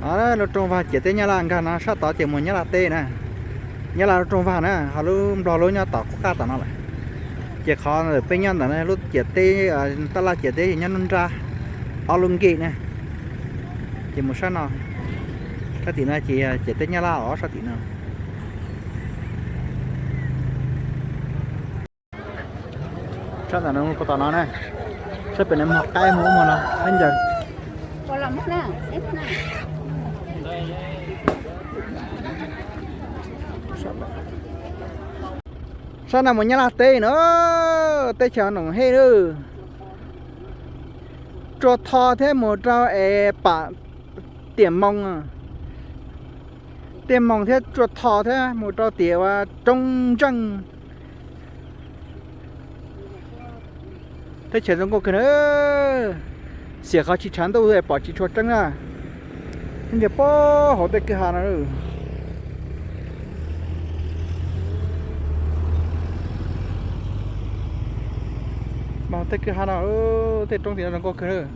Lub rooj vag ciam teb Nyab Laj nkag no, sab tod ces mus Nyab Laj teb na. Nyab Laj lub rooj vag na, ho lub Nplog lub nyob tom qub qab tom no lawm. Ces qhov ntawm peb nyob ntawm no lub ciam teb, tab laj ciam teb nyob nruab nrab, ob lub nkej na. Ces mus sab no, sab tim no ces ciam teb Nyab Laj os, sab tim no. Sab ntawm no mus puag tom no na, sab pem no mus qaib mus ub mus no, qaib ncaws. Sab no mus Nyab Laj teb no, teb chaws Noom Hej lawm. Tsua Tho thiab mus rau es pam Tiam Moos, Tiam Moos thiab Tsua Tho thiab mus rau tiam uas Roob Ntseej. Teb chaws zoo nkauj kawg na. Xiam qhov tsis tshav ntuj pom tsis tshua tseeb na. Ntias pob hauv tej kwj ha no. Mas tej kwj ha no, tej roob tim no zoo nkauj kawg.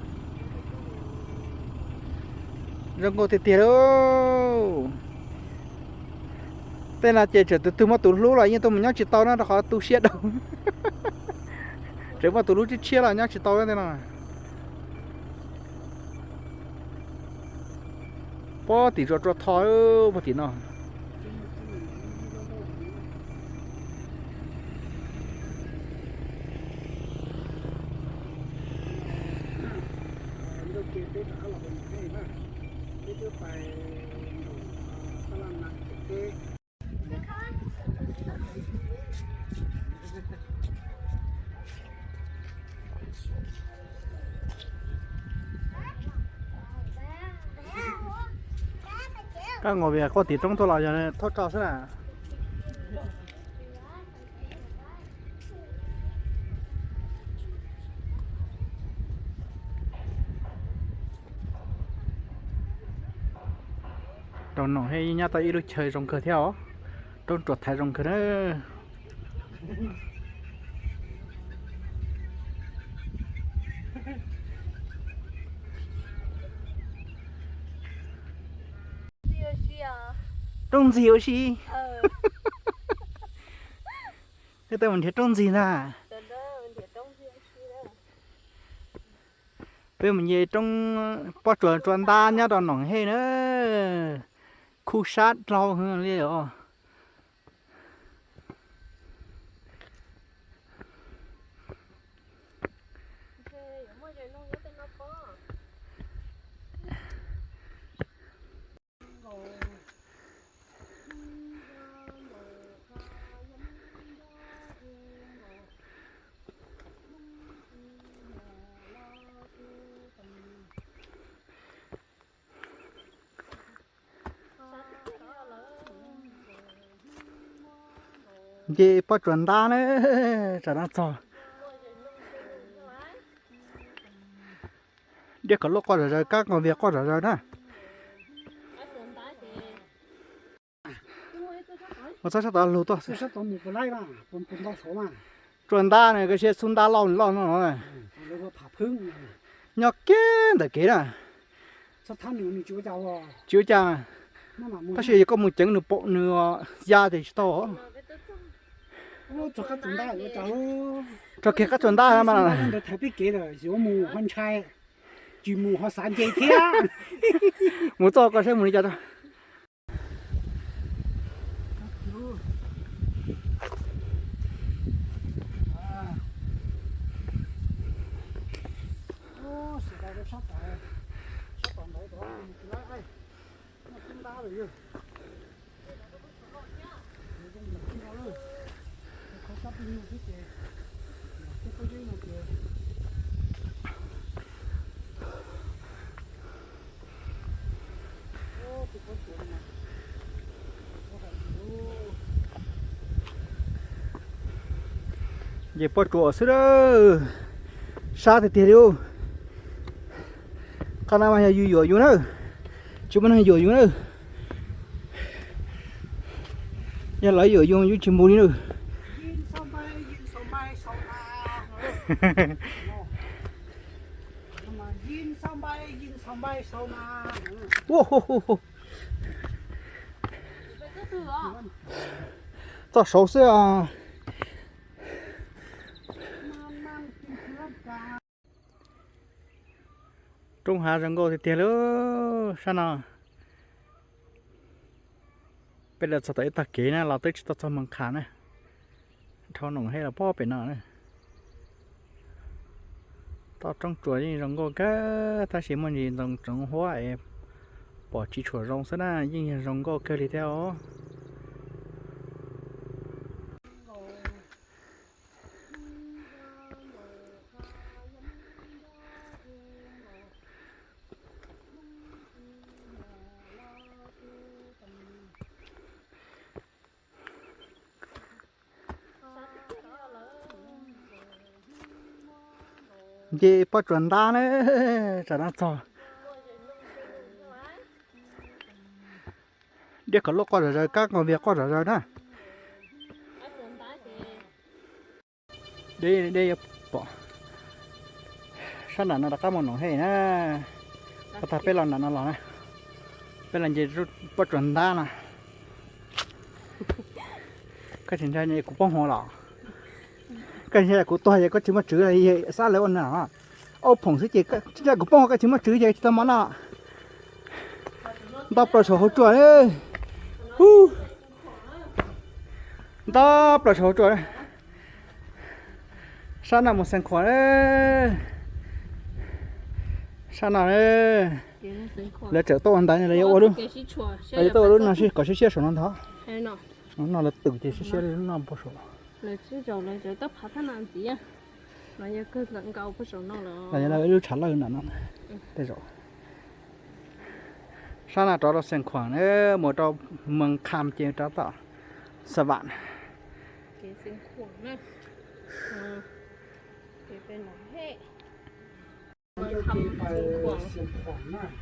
Zoo nkauj tiag tiag lauj. Tej no ces tseem tus twg muaj tus hlub los yeej tuaj mus nyob tsis tau na, rau qhov tu siab dhau. Tseem muaj tus hlub tshiab tshiab los nyob tsis tau tej no. Pob tim Tsua Tho, pob tim no. Kab Nqos Vias quaj tim roob tuaj los yog thauj roj xwb na. Roob Noom Hej yeej nyob tau ib lub chaw zoo kawg thiab os. Roob Tsua Tho zoo kawg na. Roob ntxig ua si. Peb tuaj mus nrhiav roob ntxig ntag. Peb mus nce roob pob tsuas Tsua Ntab nyob rau Noom Hej na. Khub sab dlau li os. Nce pob tsuas Ntab na, tsam no txog. Diaj Kom Luj quaj zom zaws, Kab Nqos Vias quaj zom zaws na. Ua txog sab tod lug tuaj. Tsua Ntab na, koj siab xub ntab loj loj no. Nyob kiag ntawm kev na. Tsis ua cas, tab sis yog koj mus ceev nws paum nws ya ces tsis tau. Txog kiag qab Tsua Ntab mas. Mus txog koj saib mus li cas tso. Ces pob tsuas xwb, sab tiag tiag li. Qhov no mas yog yus yuam yus na, tsis muaj neeg yuam yus na. Yog lawv yuam yus yus tsis mus li na. Txoj saud xwb. Roob hav zoo nkauj tiag tiag li sab no. Peb los txog tom ib tog kev na los twb tsis tau txog Moos Kham na. Dhau Noom Hej los pob pem no na. Toj roob tsuas yeej zoo nkauj kawg tab sis muaj ntsis ntxoov tsoov huab es pom tsis tshua zoo xwb na, yeej yog zoo nkauj kawg li thiab os. Nce pob tsuas ntab na, tsam no txog. Diab kom loj quaj zom zaws, kab nqos vias quaj zom zaws na. Deb deb yuav pom sab nram no rov qab mus Noom Hej na. Ua tag peb los nram no los na, peb los nce pob tsuas ntab no. Koj tsis ntshai kuv poob hauv los? Koj ntshai kuv tuag ces koj tsis muaj tswv, xab lawv ua no. Aub phoom xwb ces ntshai kuv poob hauv koj tsis muaj tswv ces tsis tau mov noj. Nto plaws saum hauv ruaj. Nto plaws saum hauv ruaj. Sab no mus Xeev Khuam. Sab no lawv tseem tuaj ua ntaiv no, lawv yuav ua lub, lawv yuav tuaj ua lub no kom siab siab saum no ntag. No lawv twm ces siab siab li lub no puag saum. Los yog lawv ib lub tshav lawj nram no tej zaum. Sab no rov rau Xeev Khuam na, mus rau Moos Kham ces rov tom Xa Vam.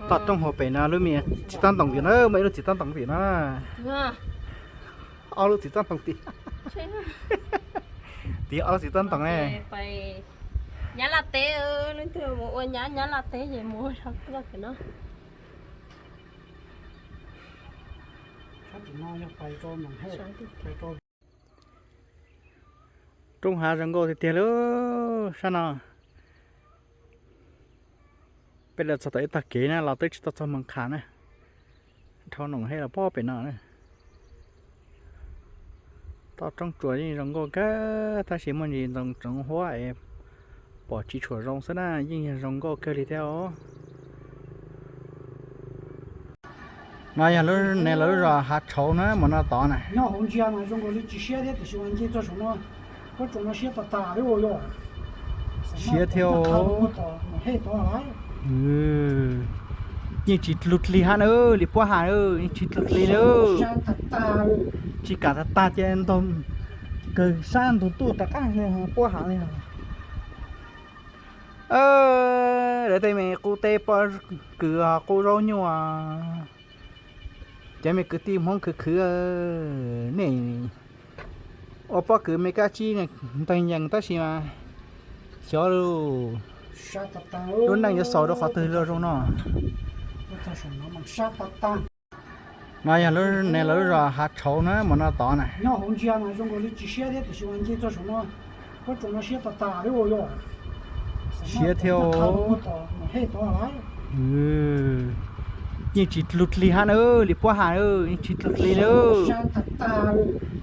Toj roob hauv pem no lub me txiv tab ntoos tim no, muaj ib lub txiv tab ntoos tim no. Ob lub txiv tab ntoos tim, tim ob lub txiv tab ntoos ne. Nyab Laj teb, leej twg mus ua nyab Nyab Laj teb ces mus ua zog tuaj pem no. Roob hav zoo nkauj tiag tiag li sab no. Peb los txog tom ib tog kev na los twb tsis tau txog Moos Kham na. Dhau Noom Hej los pob pem no na. Toj roob tsuas yeej zoo nkauj kawg tab sis muaj ntsis ntxoov tsoov huab es pom tsis tshua zoo xwb na, yeej yog zoo nkauj kawg li thiab os. No yog lub, ne lawv lub zos Hav Tshauv na, mus no tod na. Nyob hauv ntsia mas zoo nkaus li tsis siab thiab tiam sis mas nce txog saum no, pob tsuas no siab tas tas li ua yog. Siab thiab. Yeej tsis dlug dlig hab na, li puab has yeej tsis dlug dlig na. Tsis kam tag tag ces ntog kawg sab ntug tuaj rov qab li puab has li. Lawv tej me qub teb pob kws qub zaub nyuj, cov me kwv tij Hmoob khwv khwv, nej ua pob kws me kab tsib ntawg nyees tab sis mas xyov lub neej yuav xaus rau qhov twg los zoo no. No yog lub, ne lawv lub zos Hav Tshauv na, mus no tod na. Nyob hauv ntsia mas zoo nkaus li tsis siab thiab tiam sis mas nce txog saum no, pob tsuas no siab tas tas li ua yog. Siab thiab. Yeej tsis dlug dlig hab na, li puab has yeej tsis dlug dlig na.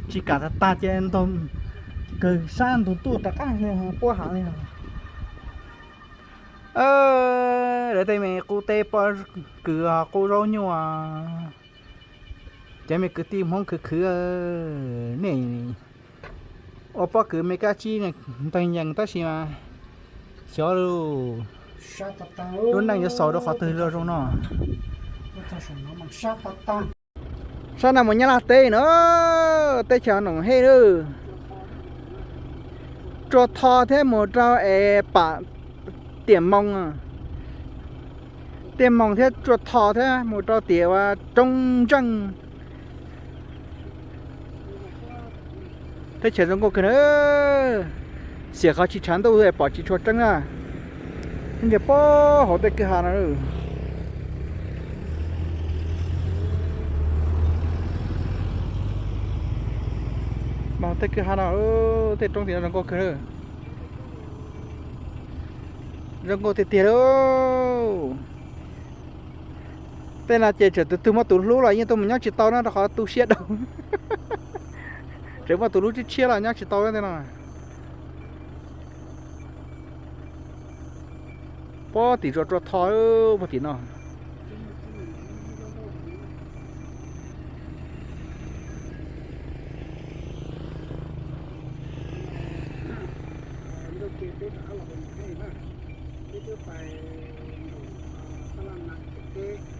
Tsis kam tag tag ces ntog kawg sab ntug tuaj rov qab li puab has li. Lawv tej me qub teb pob kws qub zaub nyuj, cov me kwv tij Hmoob khwv khwv, nej ua pob kws me kab tsib ntawg nyees tab sis mas xyov lub neej yuav xaus rau qhov twg los zoo no. Sab no mus Nyab Laj teb no, teb chaws Noom Hej lawm. Tsua Tho thiab mus rau es pam Tiam Moos, Tiam Moos thiab Tsua Tho thiab mus rau tiam uas Roob Ntseej. Teb chaws zoo nkauj kawg na, xiam qhov tsis tshav ntuj pom tsis tshua tseeb na. Ntiag pob hauv tej kwj ha no. Mas hauv tej kwj ha no, tej roob tim no zoo nkauj kawg. Zoo nkauj tiag tiag lauj. Tej no ces tseem tus twg muaj tus hlub los yeej tuaj mus nyob tsis tau na rau qhov tu siab dhau. Tseem muaj tus hlub tshiab tshiab los nyob tsis tau tej no. Pob tim Zuag Rua Tho, pob tim no. Ntawm ke peb rov qab los mus dej na, peb twb pais nram sab laj na teb.